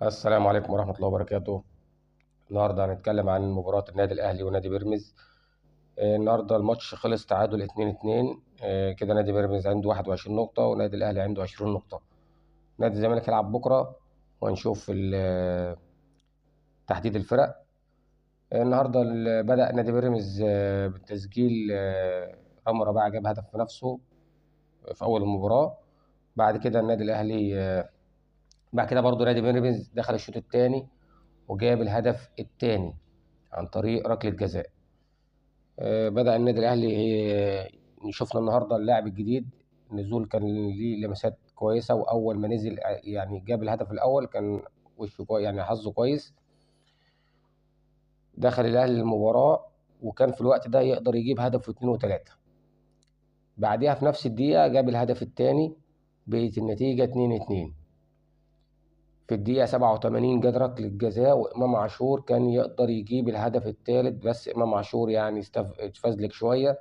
السلام عليكم ورحمة الله وبركاته. النهاردة هنتكلم عن مباراة النادي الأهلي ونادي بيراميدز. النهاردة الماتش خلص تعادل 2-2. كده نادي بيراميدز عنده 21 نقطة ونادي الأهلي عنده 20 نقطة. نادي الزمالك هيلعب بكرة وهنشوف تحديد الفرق. النهاردة بدأ نادي بيراميدز بالتسجيل، رامي ربيعة جاب هدف في نفسه في أول المباراة. بعد كده النادي الأهلي، بعد كده برضو نادي بيراميدز دخل الشوط الثاني وجاب الهدف الثاني عن طريق ركلة جزاء. بدأ النادي الأهلي، شفنا النهارده اللاعب الجديد نزول كان ليه لمسات كويسة، وأول ما نزل، جاب الهدف الأول كان وشه كويس، يعني حظه كويس. دخل الأهلي المباراة وكان في الوقت ده يقدر يجيب هدف واثنين وثلاثة. بعديها في نفس الدقيقة جاب الهدف الثاني، بقت النتيجة 2-2. في الدقيقة 87 جت ركلة جزاء وإمام عاشور كان يقدر يجيب الهدف الثالث، بس إمام عاشور اتفزلك شوية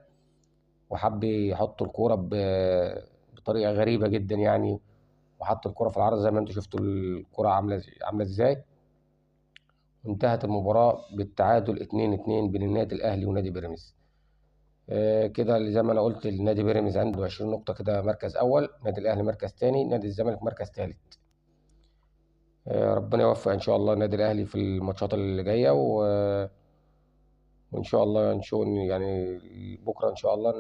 وحب يحط الكورة بطريقة غريبة جدا وحط الكورة في العرض زي ما انتوا شفتوا الكورة عاملة ازاي. انتهت المباراة بالتعادل 2-2 بين النادي الأهلي ونادي بيراميدز. كده زي ما أنا قلت النادي بيراميدز عنده 20 نقطة، كده مركز أول، نادي الأهلي مركز تاني، نادي الزمالك مركز تالت. ربنا يوفق إن شاء الله النادي الأهلي في الماتشات اللي جاية، وإن شاء الله نشوف بكرة إن شاء الله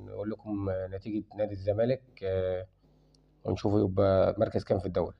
نقول لكم نتيجة نادي الزمالك، ونشوفه يبقى مركز كام في الدوري.